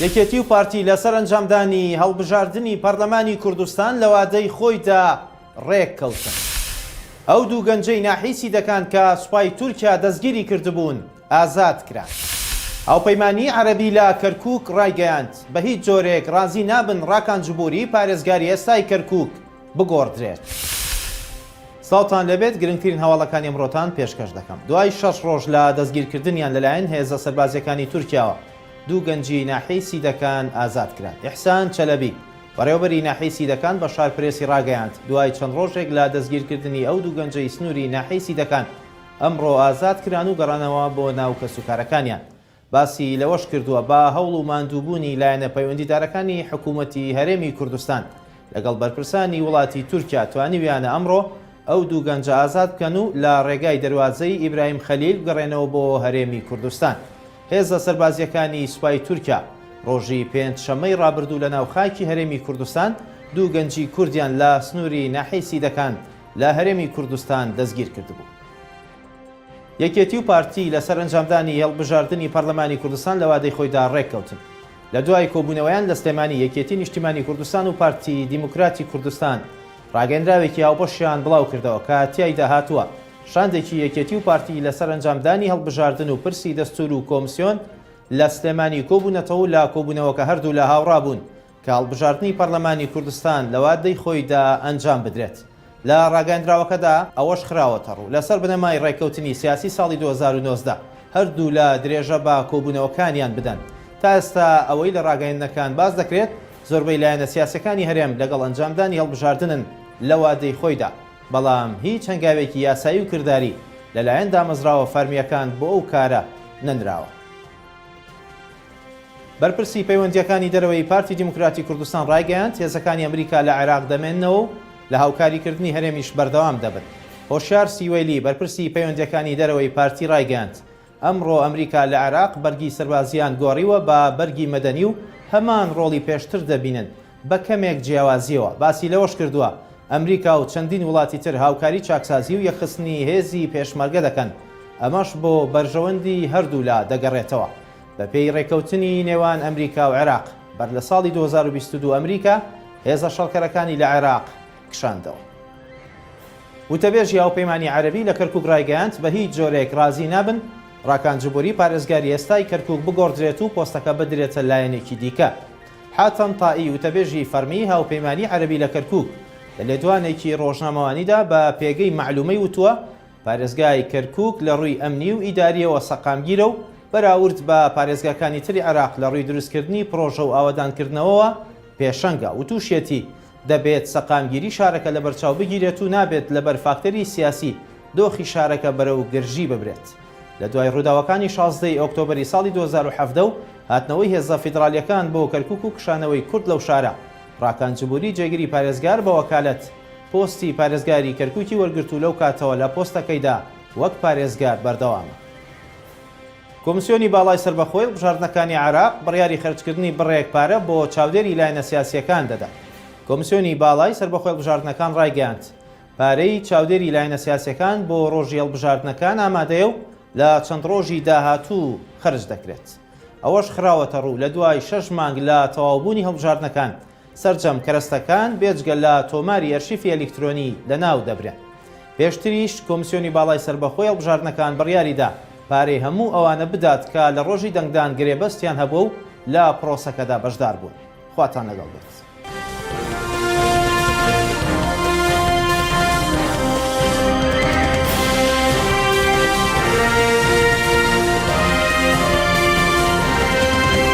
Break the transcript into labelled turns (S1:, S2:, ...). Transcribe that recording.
S1: یەکێتی و پارتی لەسەر ئەنجامدانی هەڵبژاردنی پەرلەمانی کوردستان لە وادەی خۆیدا ڕێککەوتن. ئەو دوو گەنجەی ناحیەی سیدەکان کە سوپای تورکیا دەستگیری کردبوون ئازاد کران. هاوپەیمانیی عەرەبی لە کەرکووک ڕایگەیاند، بە هیچ جۆرێک ڕازی نابن ڕاکان جبوری پارێزگاری ئێستای کەرکووک بگۆڕدرێت. سڵاوتان لێبێت، گرنگترین هەواڵەکانی ئەمڕۆتان پێشکەش دەکەم. دوای شەش ڕۆژ لە دەستگیرکردنیان لەلایەن هێزە سەربازییەکانی تورکیاوە، دوو گەنجی ناحیەی سیدەکان ئازاد کران. ئیحسان چەلەبی، بەڕێوەبەری ناحیەی سیدەکان بە شارپرێسی ڕاگەیاند، دوای چەند ڕۆژێک لە دەستگیرکردنی ئەو دوو گەنجەی سنووری ناحیەی سیدەکان، ئەمڕۆ ئازاد کران و گەڕانەوە بۆ ناو کەسوکارەکانیان. باسی لەوەش کردووە، بە هەوڵ و ماندووبوونی لایەنە پەیوەندیدارەکانی حکوومەتی هەرێمی کوردستان لەگەڵ بەرپرسانی وڵاتی تورکیا توانیویانە ئەمڕۆ ئەو دوو گەنجە ئازاد بکەن و لە ڕێگای دەروازەی ئیبراهیم خەلیل بگەڕێنەوە بۆ هەرێمی کوردستان. هێزە سەربازییەکانی سوپای تورکیا ڕۆژی پێنج شەممەی ڕابردوو لە ناو خاکی هەرێمی کوردستان دوو گەنجی کوردیان لە سنووری ناحیەی سیدەکان لە هەرێمی کوردستان دەستگیر کردبوو. یەکێتی و پارتی لەسەر ئەنجامدانی هەڵبژاردنی پەرلەمانی کوردستان لە وادەی خۆیدا ڕێککەوتن. لە دوای کۆبوونەوەیان لە سلێمانی یەکێتی نیشتیمانی کوردستان و پارتی دیموکراتی کوردستان ڕاگەیەنراوێکی هاوبەشیان بڵاوکردەوە کە تیایدا هاتووە شاندێکی یەکێتی و پارتی لەسەر ئەنجامدانی هەڵبژاردن و پرسی دەستور و کۆمسیۆن لە سلێمانی کۆبوونەتەوە و لە کۆبوونەوەکە هەردوولا هاوڕابوون کە هەڵبژاردنی پەرلەمانی کوردستان لە وادەی خۆیدا ئەنجام بدرێت. لە ڕاگەیەندراوەکەدا ئەوەش خراوەتەڕوو، لەسەر بنەمای ڕێککەوتنی سیاسی ساڵی 2019 هەردوولا درێژە بە کۆبوونەوەکانیان بدەن. تا ئێستا ئەوەی لە ڕاگەیەندنەکان باس دەکرێت، زۆربەی لایەنە سیاسیەکانی هەرێم لەگەڵ ئەنجامدانی هەڵبژاردنن لە وادەی خۆیدا، بەڵام هیچ هەنگاوێکی یاسایی و کرداری لەلایەن دامەزراوە فەرمییەکان بۆ ئەو کارە نەنراوە. بەرپرسی پەیوەندییەکانی دەرەوەی پارتی دیموکراتی کوردستان ڕایگەیاند، هێزەکانی ئەمریکا لە عێراق دەمێننەوە و لە هاوکاریکردنی هەرێمیش بەردەوام دەبن. هۆشیار سیوەیلی، بەرپرسی پەیوەندییەکانی دەرەوەی پارتی ڕایگەیاند، ئەمڕۆ ئەمریکا لە عێراق بەرگی سەربازییان گۆڕیوە بە بەرگی مەدەنی و هەمان ڕۆڵی پێشتر دەبینن بە کەمێک جیاوازییەوە. باسی لەوەشکردووە، ئەمریکا و چەندین وڵاتی تر هاوکاری چاکسازی و یەکخستنی هێزی پێشمەرگە دەکەن، ئەمەش بۆ بەرژەوەندی هەردوولا دەگەڕێتەوە. بەپێی ڕێککەوتنی نێوان ئەمریکا و عێراق، بەر لە ساڵی 2022 ئەمریکا هێزە شەڕکەرەکانی لە عێراق کشاندەوە. وتەبێژی هاوپەیمانی عەرەبی لە کەرکوک ڕایگەیاند، بە هیچ جۆرێک ڕازی نابن ڕاکان جبوری پارێزگاری ئێستای کەرکوک بگۆڕدرێت و پۆستەکە بدرێتە لایەنێکی دیکە. حاتەم تائی وتەبێژی فەڕمی هاوپەیمانی عەرەبی لە کەرکوک لە لێدوانێکی ڕۆژنامەوانیدا بە پێگەی مەعلومەی وتووە، پارێزگای کەرکوک لە ڕووی ئەمنی و ئیدارییەوە سەقامگیرە و بەراورد بە پارێزگاکانی تری عێراق لە ڕووی دروستکردنی پڕۆژە و ئاوەدانکردنەوەوە پێشەنگە. وتوشیەتی، دەبێت سەقامگیری شارەکە لەبەرچاو بگیرێت و نابێت لەبەر فاکتەری سیاسی دۆخی شارەکە بەرەو گرژی ببرێت. لە دوای ڕووداوەکانی 16 ی ئۆکتۆبەری ساڵی 2017 و هاتنەوەی هێزە فیدڕالییەکان بۆ کەرکوک و کشانەوەی کورد لەو شارە، ڕاکان جبوری جێگری پارێزگار بە وەکالەت پۆستی پارێزگاری کەرکوکی وەرگرت و لەو کاتەوە لە پۆستەکەیدا وەک پارێزگار بەردەوامە. کۆمسیۆنی باڵای سەربەخۆی هەڵبژاردنەکانی عێراق بڕیاری خەرجکردنی بڕێک پارە بۆ چاودێری لایەنە سیاسییەکان دەدات. کۆمسیۆنی باڵای سەربەخۆی هەڵبژاردنەکان ڕایگەیاند، پارەی چاودێری لایەنە سیاسییەکان بۆ ڕۆژی هەڵبژاردنەکان ئامادەیە و لە چەند ڕۆژی داهاتوو خەرج دەکرێت. ئەوەش خراوەتەڕوو، لە دوای شەش مانگ لە تەواوبوونی هەڵبژاردنەکان، سەرجەم کەرەستەکان بێجگە لە تۆماری ئەرشیفی ئەلیکترۆنی لەناو دەبرێن. پێشتریش کۆمسیۆنی باڵای سەربەخۆی هەڵبژاردنەکان بڕیاریدا پارەی هەموو ئەوانە بدات کە لە ڕۆژی دەنگدان گرێبەستیان هەبووە و لە پرۆسەکەدا بەشداربوون. خواتان لەگەڵ بێت.